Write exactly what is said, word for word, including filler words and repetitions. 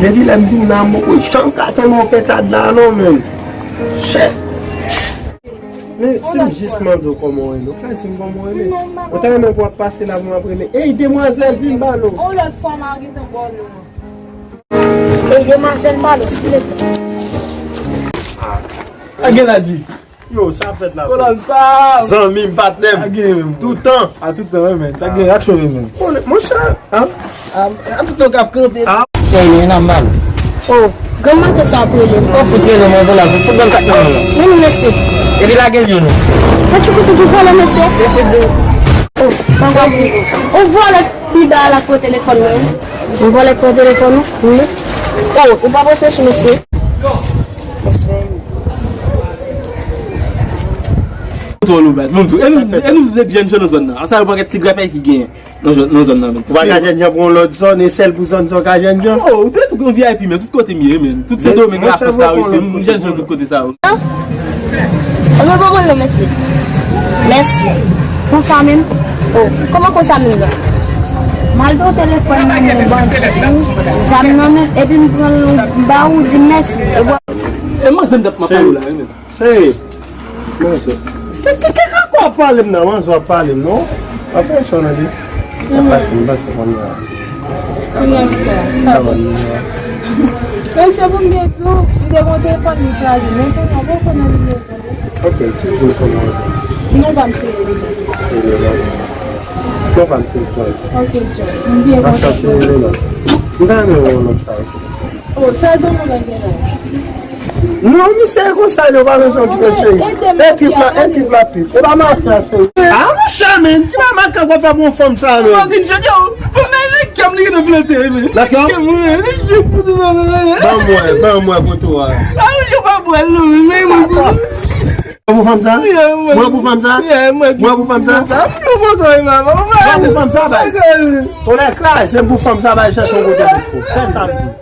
Depi lè m vin la, m poko janm ka tande yon pentad la non, menm. Shit. Men si m jis mande w kòman w rele, ou ka di m kòman w rele. Ou ta renmen pou w ap pase la pou m ap rele, "Ey, demwazèl, vin ba l ou." On lòt fwa, m a gentan ba w non an. Ey, demwazèl, ba l ou, silvouplè. Sa gen la di. Yo, sa fèt la, frè. Zanmi m, patnè m. Toutan. A toutan, wi, men. Sa gen aksyon, wi, men. Monchè, an? A toutan w k ap kanpe. Ey, Lina, m ba l ou. Oh, granm maten sa w ap rele m. Ou fout rele m anvan la, ou fout ban m sa k nan men w lan. Men nou, mesye. Epi lage l yo non. Mwen tchoukou toujou vòlè, mesye. Mesye di. Oh, ou vòlè pi ba la pran telefòn mwen. Ou vòlè pran telefòn ou? Wi. Oh, ou pa reflechi, mesye. Tou lou baz, menm tou. E nou, e nou vle jèn jan nan zòn nan. An sa yo pakèt ti grapay ki genyen nan zòn, nan zòn nan menm. Ou pa ka jèn jan pou yon lòt zòn, e sèl pou zòn sa w ka jèn jan? Oh, ou te tou gen V I P, men tout kote m ye, men. Tout Sendomeng, Lafrans, Larisi, m jèn jan tout kote sa yo. Ebyen, bon, mwen, non, mèsi. Mèsi. Konsa menm? Oh, kòman konsa menm, non? M al pran telefòn nan men bandi, zam nan men, epi m pran l, m ba ou, di mèsi. E manzè m t ap pale la, wi, menm. Serye? Manzè. Ki, ki, ki, ki w ap pale m nan? Manzè w ap pale m, non? Anfen, sa w nan di? Sa pase, m pase konn la. Kounya m fè. Sa va, m nan. Mesye, pou m gen tou, m te gen yon telefòn li kraze, men kounya, bon, konnen li. Ok, si se kòman. Non, pa m se Elena. Elena. Non, pa m se John. Ok, John. M byen kontan. Anchante, Elena. M ta renmen wè w lòt fwa, se konsa. Oh, sa zanmi w la gen la? Non, misye e konsa, yo pa bezwen okipe cheri. E trip la, e trip la trip. E pa mafya, cheri. Ah, monchè, men, ki pa makak w ap fè pou yon fanm sa, men? Mwen gen John, yo, fanm nan, li gen kè m, li gen plante, men. Dakò. Li gen kè m, men. Li gen kè m, men. Ban m wè, ban m wè poto a. Ah, yo pa bwè l, non, men, men, mwen. Mwen pou fanm sa? Mwen pou fanm sa? Mwen pou fanm sa? Mwen pou fanm sa? Mwen pou fanm sa, bay. Tonnè kraze, mwen pou fanm sa, bay, chèche yon kote pou. Sèl sa m di.